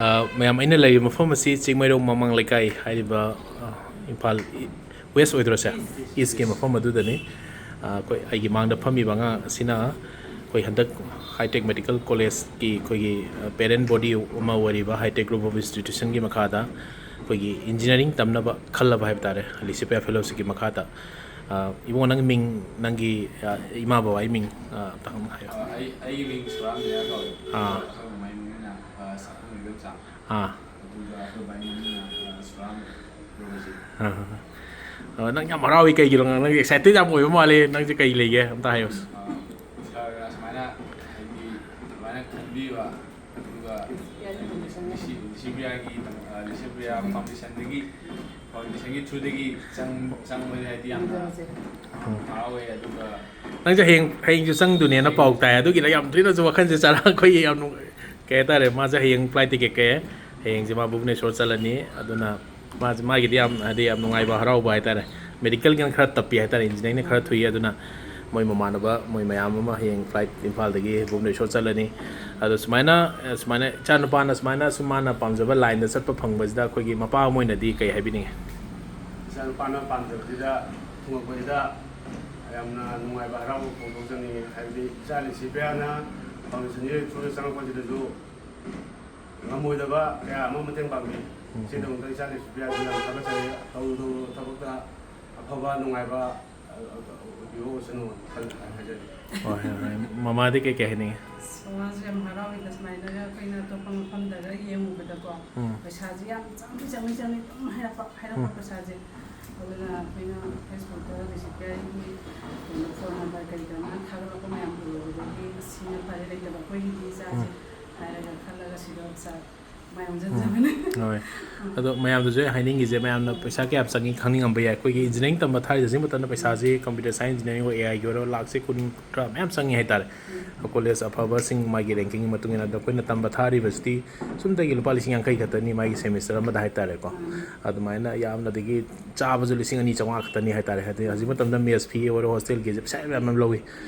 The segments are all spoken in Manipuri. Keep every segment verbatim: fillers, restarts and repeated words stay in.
ꯑ, ꯃꯌꯥꯝ, ꯑꯩꯅ ꯂꯩꯔꯤꯕ ꯃꯐꯝ ꯑꯁꯤ ꯆꯤꯡꯃꯩꯔꯣꯡ ꯃꯃꯥꯡ ꯂꯩꯀꯥꯏ ꯍꯥꯏꯔꯤꯕ, ꯑ, ꯏꯝꯐꯥꯜ ꯏ-, ꯋꯦꯁ ꯑꯣꯏꯗꯣꯏꯔꯁꯦ? ꯏꯁꯀꯤ ꯃꯐꯝ ꯑꯗꯨꯗꯅꯤ꯫ ꯑ, ꯑꯩꯈꯣꯏ, ꯑꯩꯒꯤ ꯃꯥꯡꯗ ꯐꯝꯃꯤꯕ ꯑꯉꯥꯡ ꯑꯁꯤꯅ ꯑꯩꯈꯣꯏ ꯍꯟꯗꯛ ꯍꯥꯏꯇꯦꯛ ꯃꯦꯗꯤꯀꯦꯜ ꯀꯣꯂꯦꯖꯀꯤ ꯑꯩꯈꯣꯏꯒꯤ, ꯑ, ꯄꯦꯔꯦꯟ ꯕꯣꯗꯤ ꯑꯃ ꯑꯣꯏꯔꯤꯕ ꯍꯥꯏꯇꯦꯛ ꯒ꯭ꯔꯨꯞ ꯑꯣꯐ ꯏꯟꯁꯇꯤꯇ꯭ꯌꯨꯁꯟꯒꯤ ꯃꯈꯥꯗ ꯑꯩꯈꯣꯏꯒꯤ ꯏꯟꯖꯤꯅꯤꯌꯥꯔꯤꯡ ꯇꯝꯅꯕ ꯈꯜꯂꯕ ꯍꯥꯏꯕ ꯇꯥꯔꯦ, ꯂꯤꯁꯤꯄ꯭ꯔꯤꯌꯥ ꯐꯦꯂꯣꯁꯤꯞꯀꯤ ꯃꯈꯥꯗ꯫ ꯑ, ꯏꯕꯨꯡꯉꯣ, ꯅꯪꯒꯤ ꯃꯤꯡ, ꯅꯪꯒꯤ, ꯑ, ꯏꯃꯥ ꯕꯕꯥꯒꯤ ꯃꯤꯡ, ꯑ, ꯑꯝꯇ ꯍꯥꯏꯌꯨ꯫ ꯑ, ꯑꯩ, ꯑꯩꯒꯤ ꯃꯤꯡ ꯁꯨꯔꯥꯝ ꯗꯤꯌꯥ ꯀꯧꯏ꯫ ꯑꯥ꯫ ꯑꯩꯈꯣꯏ ꯃꯃꯥꯒꯤ ꯃꯤꯡꯅ, ꯑ, ꯁꯥꯈꯣꯝ ꯏꯕꯦꯝꯆꯥ꯫ ꯑꯥ꯫ ꯑꯗꯨꯒ ꯑꯩꯈꯣꯏ ꯕꯥꯒꯤ ꯃꯤꯡꯅ, ꯑ, ꯁꯨꯔꯥꯝ ꯔꯣꯖꯤ꯫ ꯑꯥ, ꯑꯥ, ꯑꯥ꯫ ꯑ, ꯅꯪ ꯌꯥꯝ ꯍꯔꯥꯎꯏ ꯀꯩꯒꯤꯅꯣ? ꯅꯪ excited ꯌꯥꯝ ꯑꯣꯏꯕ ꯃꯥꯜꯂꯦ꯫ ꯅꯪꯁꯦ ꯀꯩ ꯂꯩꯒꯦ? ꯑꯝꯇ ꯍꯥꯏꯌꯨ꯫ ꯑ, ꯁꯥꯔꯅ ꯁꯨꯃꯥꯏꯅ, ꯍꯥꯏꯗꯤ, ꯑꯗꯨꯃꯥꯏꯅ ꯈꯟꯕꯤꯕ, ꯑꯗꯨꯒ ꯂꯤꯁꯤ-, ꯂꯤꯁꯤꯄ꯭ꯔꯤꯌꯥꯒꯤ, ꯑ, ꯂꯤꯁꯤꯄ꯭ꯔꯤꯌꯥ ꯐꯥꯎꯟꯗꯦꯁꯟꯗꯒꯤ, ꯐꯥꯎꯟꯗꯦꯁꯟꯒꯤ ꯊ꯭ꯔꯨꯗꯒꯤ ꯆꯪ-, ꯆꯪꯕꯁꯦ ꯍꯥꯏꯗꯤ ꯌꯥꯝꯅ ꯎꯝ꯫ ꯍꯔꯥꯎꯋꯦ꯫ ꯑꯗꯨꯒ ꯅꯪꯁꯦ ꯍꯌꯦꯡ, ꯍꯌꯦꯡꯁꯨ ꯆꯪꯗꯣꯏꯅꯦꯅ ꯄꯥꯎ ꯇꯥꯏ꯫ ꯑꯗꯨꯒꯤꯗ ꯌꯥꯝ ꯊꯤꯅꯁꯨ ꯋꯥꯈꯜꯁꯦ ꯆꯔꯥꯡ, ꯑꯩꯈꯣꯏꯒꯤ ꯌꯥꯝ ꯅꯨꯡ-, ꯀꯩ ꯍꯥꯏꯇꯥꯔꯦ, ꯃꯥꯁꯦ ꯍꯌꯦꯡ flight ticket ꯀꯛꯑꯦ꯫ ꯍꯌꯦꯡꯁꯦ ꯃꯥ ꯚꯨꯕꯅꯦꯁꯣꯔ ꯆꯠꯂꯅꯤ꯫ ꯑꯗꯨꯅ ꯃꯥꯁꯦ, ꯃꯥꯒꯤꯗꯤ ꯌꯥꯝ, ꯍꯥꯏꯗꯤ, ꯌꯥꯝ ꯅꯨꯡꯉꯥꯏꯕ, ꯍꯔꯥꯎꯕ ꯍꯥꯏꯇꯥꯔꯦ꯫ ꯃꯦꯗꯤꯀꯦꯜꯒꯤꯅ ꯈꯔ ꯇꯞꯄꯤ ꯍꯥꯏꯇꯥꯔꯦ, ꯏꯟꯖꯤꯅꯤꯌꯥꯔꯤꯡꯅ ꯈꯔ ꯊꯨꯏ꯫ ꯑꯗꯨꯅ ꯃꯣꯏ ꯃꯃꯥꯟꯅꯕ, ꯃꯣꯏ ꯃꯌꯥꯝ ꯑꯃ ꯍꯌꯦꯡ flight ꯏꯝꯐꯥꯜꯗꯒꯤ ꯚꯨꯕꯅꯦꯁꯣꯔ ꯆꯠꯂꯅꯤ꯫ ꯑꯗꯣ ꯁꯨꯃꯥꯏꯅ, ꯁꯨꯃꯥꯏꯅ ꯏꯆꯥꯅꯨꯄꯥꯅ ꯁꯨꯃꯥꯏꯅ ꯁꯨꯝ ꯃꯥꯅ ꯄꯥꯝꯖꯕ line ꯗ ꯆꯠꯄ ꯐꯪꯕꯁꯤꯗ ꯑꯩꯈꯣꯏꯒꯤ ꯃꯄꯥ ꯑꯃ ꯑꯣꯏꯅꯗꯤ ꯀꯩ ꯍꯥꯏꯕꯤꯅꯤꯡꯉꯤ? ꯏꯆꯥꯅꯨꯄꯥꯅ ꯄꯥꯝꯖꯕꯁꯤꯗ ꯐꯪꯉꯛꯄꯁꯤꯗ ꯌꯥꯝꯅ ꯅꯨꯡꯉꯥꯏꯕ, ꯍꯔꯥꯎꯕ ꯐꯣꯡꯗꯣꯛꯆꯅꯤꯡꯉꯤ꯫ ꯍꯥꯏꯕꯗꯤ ꯏꯆꯥ ꯂꯤꯁꯤꯄ꯭ꯔꯤꯌꯥꯅ ꯐꯥꯎꯟꯗꯦꯁꯟꯒꯤ ꯊ꯭ꯔꯨꯗ ꯆꯪꯉꯛꯄꯁꯤꯗꯁꯨ ꯉꯝꯃꯣꯏꯗꯕ ꯀꯌꯥ ꯑꯃ ꯃꯇꯦꯡ ꯄꯥꯡꯕꯤ꯫ ꯎꯝ꯫ ꯁꯤꯒꯤꯗꯃꯛꯇ ꯏꯆꯥ ꯂꯤꯁꯤꯄ꯭ꯔꯤꯌꯥꯁꯨ ꯌꯥꯝ ꯊꯥꯒꯠꯆꯔꯤ꯫ ꯇꯧꯔꯨ ꯇꯧꯔꯨ ꯊꯕꯛꯇ ꯑꯐꯕ ꯅꯨꯡꯉꯥꯏꯕ ꯑꯣꯏꯕꯤꯌꯨ ꯑꯣꯏꯁꯅꯨ ꯈꯜ-, ꯍꯥꯏꯖꯔꯤ꯫ ꯍꯣꯏ, ꯍꯣꯏ, ꯍꯣꯏ꯫ ꯃꯃꯥꯗꯤ ꯀꯩ ꯀꯩ ꯍꯥꯏꯅꯤꯡꯉꯤ? ꯑꯁ, ꯃꯃꯥꯁꯨ ꯌꯥꯝ ꯍꯔꯥꯎꯏꯗ, ꯁꯨꯃꯥꯏꯅꯒ ꯑꯩꯈꯣꯏꯅ ꯑꯇꯣꯞꯄ ꯃꯐꯝꯗꯒ ꯌꯦꯡꯉꯨꯕꯗꯀꯣ, ꯎꯝ꯫ ꯄꯩꯁꯥꯁꯦ ꯌꯥꯝ ꯆꯪꯉꯤ, ꯆꯪꯉꯤ, ꯆꯪꯉꯤ ꯑꯗꯨꯝ ꯍꯥꯏꯔꯛꯄ, ꯍꯥꯏꯔꯛꯄ ꯎꯝ꯫ ꯄꯩꯁꯥꯁꯦ꯫ ꯑꯗꯨꯅ ꯑꯩꯈꯣꯏꯅ Facebook ꯇ ꯂꯤꯁꯤꯄ꯭ꯔꯤꯌꯥꯒꯤ ꯀꯩꯅꯣ, phone number ꯀꯔꯤ ꯀꯔꯥ ꯃꯥꯅ ꯊꯥꯒꯠꯂꯛꯄ ꯃꯌꯥꯝ ꯎꯔꯨꯕꯗꯒꯤ, ꯑꯁ, ꯁꯤꯅ ꯐꯔꯦ, ꯂꯩꯇꯕ ꯑꯩꯈꯣꯏꯒꯤꯗꯤ ꯏꯆꯥꯁꯦ ꯎꯝ꯫ ꯍꯥꯏꯔꯒ ꯈꯜꯂꯒ ꯁꯤꯗ ꯄꯩꯁꯥ ꯃꯌꯥꯝ ꯎꯝ꯫ ꯆꯪꯖꯕꯅꯦ꯫ ꯍꯣꯏ꯫ ꯑꯗꯣ ꯃꯌꯥꯝꯗꯁꯨ ꯑꯩ ꯍꯥꯏꯅꯤꯡꯉꯤꯁꯦ, ꯃꯌꯥꯝꯅ ꯄꯩꯁꯥ ꯀꯌꯥꯝ ꯆꯪꯉꯤ ꯈꯪꯅꯤꯡꯉꯝꯕ ꯌꯥꯏ꯫ ꯑꯩꯈꯣꯏꯒꯤ ꯏꯟꯖꯤꯅꯤꯌꯥꯔꯤꯡ ꯇꯝꯕ ꯊꯥꯔꯤꯁꯦ ꯍꯧꯖꯤꯛ ꯃꯇꯝꯗ ꯄꯩꯁꯥꯁꯤ computer science engineering ꯑꯣꯏ, AI ꯒꯤ ꯑꯣꯏꯔꯣ, ꯂꯥꯛꯁꯦ ꯀꯨꯟ, ꯀꯨꯟꯊ꯭ꯔꯥ ꯃꯌꯥꯝ ꯆꯪꯉꯤ ꯍꯥꯏꯇꯥꯔꯦ꯫ ꯎꯝ꯫ ꯀꯣꯂꯦꯖ ꯑꯐꯕꯁꯤꯡ ꯃꯥꯒꯤ ranking ꯒꯤ ꯃꯇꯨꯡ ꯏꯟꯅ꯫ ꯑꯗꯣ ꯑꯩꯈꯣꯏꯅ ꯇꯝꯕ ꯊꯥꯔꯤꯕꯁꯤꯗꯤ ꯁꯨꯝꯗꯒꯤ ꯂꯨꯄꯥ ꯂꯤꯁꯤꯡ ꯌꯥꯡꯈꯩ ꯈꯛꯇꯅꯤ ꯃꯥꯒꯤ semester ꯑꯃꯗ ꯍꯥꯏꯇꯥꯔꯦꯀꯣ꯫ ꯎꯝ꯫ ꯑꯗꯨꯃꯥꯏꯅ ꯌꯥꯝꯅ, ꯑꯗꯒꯤ ꯆꯥꯕꯁꯨ ꯂꯤꯁꯤꯡ ꯑꯅꯤ ꯆꯥꯝꯃꯉꯥ ꯈꯛꯇꯅꯤ ꯍꯥꯏꯇꯥꯔꯦ꯫ ꯍꯥꯏꯗꯤ ꯍꯧꯖꯤꯛ ꯃꯇꯝꯗ mess fee ꯑꯣꯏꯔꯣ, hostel ꯒꯤꯁꯦ ꯄꯩꯁꯥ ꯌꯥꯝ ꯌꯥꯝꯅ ꯂꯧꯏ꯫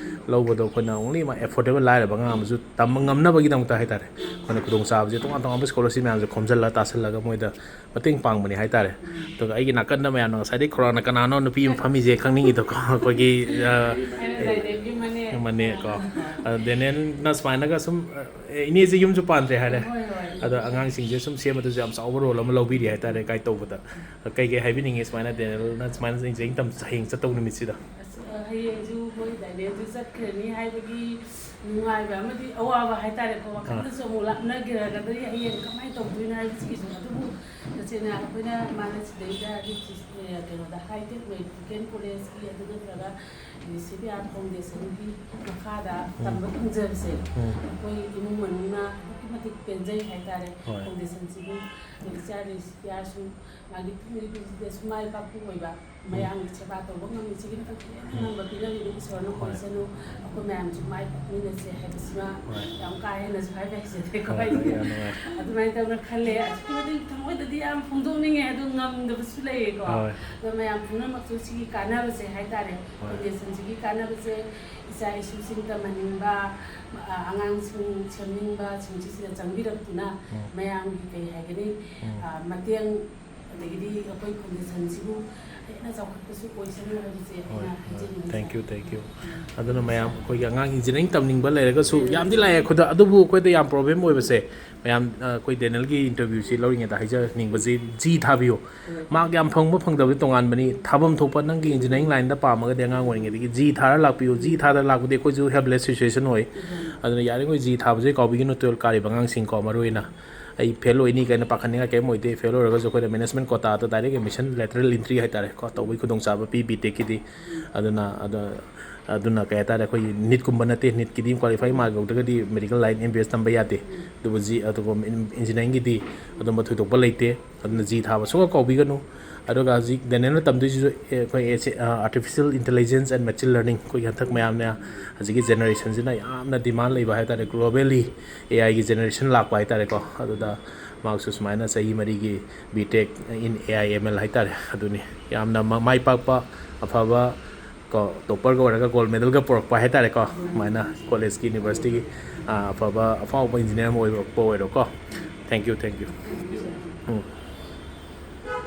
ꯂꯧꯕꯗꯣ ꯑꯩꯈꯣꯏꯅ only ꯃꯥ affordable, ꯂꯥꯏꯔꯕ ꯑꯉꯥꯡ ꯑꯃꯁꯨ ꯇꯝꯕ ꯉꯝꯅꯕꯒꯤꯗꯃꯛꯇ ꯍꯥꯏꯇꯥꯔꯦ, ꯑꯩꯈꯣꯏꯅ ꯈꯨꯗꯣꯡꯆꯥꯕꯁꯦ ꯇꯣꯉꯥꯟ ꯇꯣꯉꯥꯟꯕ scholarship ꯁꯤ ꯃꯌꯥꯝꯁꯦ ꯈꯣꯝꯖꯤꯜꯂ ꯇꯥꯁꯜꯂꯒ ꯃꯣꯏꯗ ꯃꯇꯦꯡ ꯄꯥꯡꯕꯅꯤ ꯍꯥꯏꯇꯥꯔꯦ꯫ ꯑꯗꯨꯒ ꯑꯩꯒꯤ ꯅꯥꯀꯟꯗ ꯃꯌꯥꯝꯅ ꯉꯁꯥꯏꯗꯩ ꯈꯧꯔꯥꯡꯅ ꯀꯅꯥꯅꯣ ꯅꯨꯄꯤ ꯑꯃ ꯐꯝꯃꯤꯁꯦ ꯈꯪꯅꯤꯡꯉꯤꯗꯣꯀꯣ, ꯑꯩꯈꯣꯏꯒꯤ, ꯑ, ꯑꯩꯅ ꯗꯥꯏꯅꯦꯜꯒꯤ ꯃꯅꯦ꯫ ꯃꯅꯦ ꯀꯣ꯫ ꯑ, ꯗꯦꯅꯦꯜꯅ ꯁꯨꯃꯥꯏꯅꯒ ꯁꯨꯝ, ꯑ, ꯏꯅꯦꯁꯦ ꯌꯨꯝꯁꯨ ꯄꯥꯟꯗ꯭ꯔꯦ ꯍꯥꯏꯔꯦ꯫ ꯍꯣꯏ, ꯍꯣꯏ꯫ ꯑꯗꯣ ꯑꯉꯥꯡꯁꯤꯡꯁꯦ ꯁꯨꯝ ꯁꯦꯝꯕꯗꯁꯨ ꯌꯥꯝ ꯆꯥꯎꯕ ꯔꯣꯜ ꯑꯃ ꯂꯧꯕꯤꯔꯤ ꯍꯥꯏꯇꯥꯔꯦ guide ꯇꯧꯕꯗ꯫ ꯀꯩ ꯀꯩ ꯍꯥꯏꯕꯤꯅꯤꯡꯉꯤ ꯁꯨꯃꯥꯏꯅ ꯗꯦꯅꯦꯜꯅ ꯁꯨꯃꯥꯏꯅ ꯏꯟꯖꯤꯅꯤꯌꯥꯔꯤꯡ ꯇꯝ-, ꯍꯌꯦꯡ ꯆꯠꯇꯧꯕ ꯅꯨꯃꯤꯠꯁꯤꯗ? ꯑꯁ, ꯍꯌꯦꯡꯁꯨ ꯃꯣꯏ ꯗꯥꯏꯅꯦꯜꯁꯨ ꯆꯠꯈ꯭ꯔꯅꯤ ꯍꯥꯏꯕꯒꯤ ꯅꯨꯡꯉꯥꯏꯕ ꯑꯃꯗꯤ ꯑꯋꯥꯕ ꯍꯥꯏꯇꯥꯔꯦꯀꯣ, ꯑꯥ꯫ ꯋꯥꯈꯜꯗꯁꯨ ꯑꯃꯨꯛ ꯂꯥꯞꯅꯈ꯭ꯔꯒꯗꯤ ꯍꯌꯦꯡ ꯀꯃꯥꯏꯅ ꯇꯧꯗꯣꯏꯅꯣ ꯍꯥꯏꯕꯁꯤꯒꯤꯁꯨ꯫ ꯑꯗꯨꯕꯨ ꯇꯁꯦꯡꯅ ꯑꯩꯈꯣꯏꯅ ꯃꯥꯅ ꯁꯤꯗꯩꯗ ꯍꯧꯖꯤꯛ, ꯑꯦ, ꯀꯩꯅꯣꯗ, ꯍꯥꯏꯇꯦꯛ ꯃꯦꯗꯤꯀꯦꯜ ꯀꯣꯂꯦꯖꯀꯤ ꯑꯗꯨ ꯅꯠꯇ꯭ꯔꯒ ꯁꯤ ꯄꯤ ꯑꯥꯔ ꯐꯥꯎꯟꯗꯦꯁꯟꯒꯤ ꯃꯈꯥꯗ ꯎꯝ꯫ ꯇꯝꯕ ꯐꯪꯖꯕꯁꯦ ꯎꯝ꯫ ꯑꯩꯈꯣꯏ ꯏꯃꯨꯡ ꯃꯅꯨꯡꯅ ꯑꯗꯨꯛꯀꯤ ꯃꯇꯤꯛ ꯄꯦꯟꯖꯩ ꯍꯥꯏꯇꯥꯔꯦ꯫ ꯍꯣꯏ꯫ ꯐꯥꯎꯟꯗꯦꯁꯟꯁꯤꯕꯨ ꯏꯆꯥ ꯁꯤ ꯄꯤ ꯑꯥꯔꯁꯨ ꯃꯥꯒꯤ ꯇꯨꯡꯒꯤ ꯄꯨꯟꯁꯤꯗꯁꯨ ꯃꯥꯏ ꯄꯥꯛꯄ ꯑꯣꯏꯕ, ꯎꯝ꯫ ꯃꯌꯥꯝꯒꯤ ꯁꯦꯕꯥ ꯇꯧꯕ ꯉꯝꯃꯤꯁꯤꯒꯤ ꯃꯊꯛꯇ ꯍꯦꯟꯅ ꯎꯝ꯫ ꯉꯝꯕ ꯄꯤꯅꯕꯤꯗꯨ ꯏꯁꯣꯔꯅ ꯍꯣꯏ꯫ ꯑꯣꯏꯁꯅꯨ꯫ ꯑꯩꯈꯣꯏ ꯃꯌꯥꯝꯁꯨ ꯃꯥꯏ ꯄꯥꯛꯃꯤꯟꯅꯁꯦ ꯍꯥꯏꯕꯁꯤꯃ ꯍꯣꯏ꯫ ꯌꯥꯝ ꯀꯥ ꯍꯦꯟꯅꯁꯨ ꯍꯥꯏꯕ ꯍꯩꯖꯗꯦꯀꯣ ꯍꯣꯏ, ꯑꯩꯗꯤ꯫ ꯌꯥꯝ ꯅꯨꯡꯉꯥꯏ꯫ ꯑꯗꯨꯃꯥꯏꯅ ꯇꯧꯅ ꯈꯜꯂꯦ꯫ ꯑꯁꯨꯛꯀꯤ ꯃꯇꯤꯛ ꯊꯃꯣꯏꯗꯗꯤ ꯌꯥꯝ ꯐꯣꯡꯗꯣꯛꯅꯤꯡꯉꯦ, ꯑꯗꯨ ꯉꯝꯗꯕꯁꯨ ꯂꯩꯌꯦꯀꯣ꯫ ꯍꯣꯏ꯫ ꯑꯗꯣ ꯃꯌꯥꯝ ꯄꯨꯝꯅꯃꯛꯁꯨ ꯁꯤꯒꯤ ꯀꯥꯟꯅꯕꯁꯦ ꯍꯥꯏꯇꯥꯔꯦ, ꯍꯣꯏ꯫ ꯐꯥꯎꯟꯗꯦꯁꯟꯁꯤꯒꯤ ꯀꯥꯟꯅꯕꯁꯦ ꯏꯆꯥ ꯏꯁꯨꯁꯤꯡ ꯇꯝꯍꯟꯅꯤꯡꯕ, ꯑ, ꯑꯉꯥꯡꯁꯤꯡ ꯁꯦꯝꯅꯤꯡꯕꯁꯤꯡꯁꯤꯁꯤꯗ ꯆꯪꯕꯤꯔꯛꯇꯨꯅ ꯎꯝ꯫ ꯃꯌꯥꯝꯒꯤ ꯀꯩ ꯍꯥꯏꯒꯅꯤ, ꯎꯝ꯫ ꯑ, ꯃꯇꯦꯡ, ꯑꯗꯒꯤꯗꯤ ꯑꯩꯈꯣꯏ ꯐꯥꯎꯟꯗꯦꯁꯟꯁꯤꯕꯨ ꯍꯦꯟꯅ ꯆꯥꯎꯈꯠꯄꯁꯨ ꯑꯣꯏꯁꯅꯨ ꯍꯥꯏꯕꯁꯦ ꯍꯣꯏ, ꯑꯩꯅ ꯍꯣꯏ꯫ ꯍꯥꯏꯖꯅꯤꯡꯉꯤ꯫ Thank you, thank you꯫ ꯎꯝ꯫ ꯑꯗꯨꯅ ꯃꯌꯥꯝ ꯑꯩꯈꯣꯏꯒꯤ ꯑꯉꯥꯡ ꯏꯟꯖꯤꯅꯤꯌꯥꯔꯤꯡ ꯇꯝꯅꯤꯡꯕ ꯂꯩꯔꯒꯁꯨ ꯌꯥꯝꯗꯤ ꯂꯥꯛꯑꯦ ꯈꯨꯗ-, ꯑꯗꯨꯕꯨ ꯑꯩꯈꯣꯏꯗ ꯌꯥꯝ ꯄ꯭ꯔꯣꯕ꯭ꯂꯦꯝ ꯑꯣꯏꯕꯁꯦ, ꯃꯌꯥꯝ, ꯑ, ꯑꯩꯈꯣꯏ ꯗꯦꯅꯦꯜꯒꯤ ꯏꯟꯇꯔꯚ꯭ꯌꯨꯁꯤ ꯂꯧꯔꯤꯉꯩꯗ ꯍꯥꯏꯖꯅꯤꯡꯕꯁꯤ, ꯖꯤ ꯊꯥꯕꯤꯌꯨ꯫ ꯃꯥꯔꯛ ꯌꯥꯝ ꯐꯪꯕ ꯐꯪꯗꯕꯗꯤ ꯇꯣꯉꯥꯟꯕꯅꯤ, ꯊꯥꯐꯝ ꯊꯣꯛꯄ ꯅꯪꯒꯤ ꯏꯟꯖꯤꯅꯤꯌꯥꯔꯤꯡ ꯂꯥꯏꯟꯗ ꯄꯥꯝꯃꯒꯗꯤ ꯑꯉꯥꯡ ꯑꯣꯏꯔꯤꯉꯩꯗꯒꯤ ꯖꯤ ꯊꯥꯔ ꯂꯥꯛꯄꯤꯌꯨ꯫ ꯖꯤ ꯊꯥꯗ ꯂꯥꯛꯄꯗꯤ ꯑꯩꯈꯣꯏꯁꯨ helpless situation ꯑꯣꯏ꯫ ꯑꯗꯨꯅ ꯌꯥꯔꯤꯉꯩ ꯖꯤ ꯊꯥꯕꯁꯦ ꯀꯥꯎꯕꯤꯒꯅꯨ, ꯇꯨꯌꯦꯜꯞ ꯀꯥꯔꯤꯕ ꯑꯉꯥꯡꯁꯤꯡꯀꯣ, ꯃꯔꯨꯑꯣꯏꯅ꯫ ꯑꯩ ꯐꯦꯜ ꯑꯣꯏꯅꯤ ꯀꯥꯏꯅ ꯄꯥꯈꯠꯅꯤꯡꯉꯥꯏ ꯀꯔꯤꯝ ꯑꯣꯏꯗꯦ꯫ ꯐꯦꯜ ꯑꯣꯏꯔꯒꯁꯨ ꯑꯩꯈꯣꯏꯅ management ꯀꯣꯇꯥꯗ direct admission lateral entry ꯍꯥꯏꯇꯥꯔꯦꯀꯣ, ꯇꯧꯕꯒꯤ ꯈꯨꯗꯣꯡꯆꯥꯕ ꯄꯤ ꯕꯤ ꯇꯦꯛꯀꯤꯗꯤ꯫ ꯑꯗꯨꯅ, ꯑꯗ-, ꯑꯗꯨꯅ ꯀꯩ ꯍꯥꯏꯇꯥꯔꯦ, ꯑꯩꯈꯣꯏꯒꯤ ꯅꯤꯠꯀꯨꯝꯕ ꯅꯠꯇꯦ, ꯅꯤꯠꯀꯤꯗꯤ qualify mark ꯌꯧꯗ꯭ꯔꯒꯗꯤ medical line M B B S ꯇꯝꯕ ꯌꯥꯗꯦ꯫ ꯑꯗꯨꯕꯨ ꯖꯤ-, ꯑꯗꯨꯒ ꯏꯟꯖꯤꯅꯤꯌꯥꯔꯤꯡꯒꯤꯗꯤ ꯑꯗꯨꯝꯕ ꯊꯣꯏꯗꯣꯛꯄ ꯂꯩꯇꯦ꯫ ꯑꯗꯨꯅ ꯖꯤ ꯊꯥꯕ ꯁꯨꯡꯀꯥꯎ ꯀꯥꯎꯕꯤꯒꯅꯨ꯫ ꯑꯗꯨꯒ ꯍꯧꯖꯤꯛ ꯗꯦꯅꯦꯜꯅ ꯇꯝꯗꯣꯏꯁꯤꯁꯨ, ꯑꯦ, ꯑꯩꯈꯣꯏ ꯑꯦ ꯁꯤ, ꯑ, artificial intelligence and machine learning, ꯑꯩꯈꯣꯏꯒꯤ ꯍꯟꯗꯛ ꯃꯌꯥꯝꯅ ꯍꯧꯖꯤꯛꯀꯤ ꯖꯦꯅꯦꯔꯦꯁꯟꯁꯤꯅ ꯌꯥꯝꯅ demand ꯂꯩꯕ ꯍꯥꯏꯇꯥꯔꯦ, globally A I ꯒꯤ generation ꯂꯥꯛꯄ ꯍꯥꯏꯇꯥꯔꯦꯀꯣ꯫ ꯑꯗꯨꯗ ꯃꯍꯥꯛꯁꯨ ꯁꯨꯃꯥꯏꯅ ꯆꯍꯤ ꯃꯔꯤꯒꯤ B Tech in A I M L ꯍꯥꯏꯇꯥꯔꯦ, ꯑꯗꯨꯅꯤ꯫ ꯌꯥꯝꯅ ꯃ-, ꯃꯥꯏ ꯄꯥꯛꯄ, ꯑꯐꯕ ꯀꯣ, topperꯒ ꯑꯣꯏꯔꯒ gold medalꯒ ꯄꯨꯔꯛꯄ ꯍꯥꯏꯇꯥꯔꯦꯀꯣ, ꯑꯗꯨꯃꯥꯏꯅ ꯀꯣꯂꯦꯖꯀꯤ, ꯌꯨꯅꯤꯚꯔꯁꯤꯇꯤꯒꯤ, ꯑ, ꯑꯐꯕ, ꯑꯐꯥꯎꯕ ꯏꯟꯖꯤꯅꯤꯌꯥꯔ ꯑꯃ ꯑꯣꯏꯔꯛꯄ ꯑꯣꯏꯔꯣꯀꯣ꯫ Thank you, thank you. Um.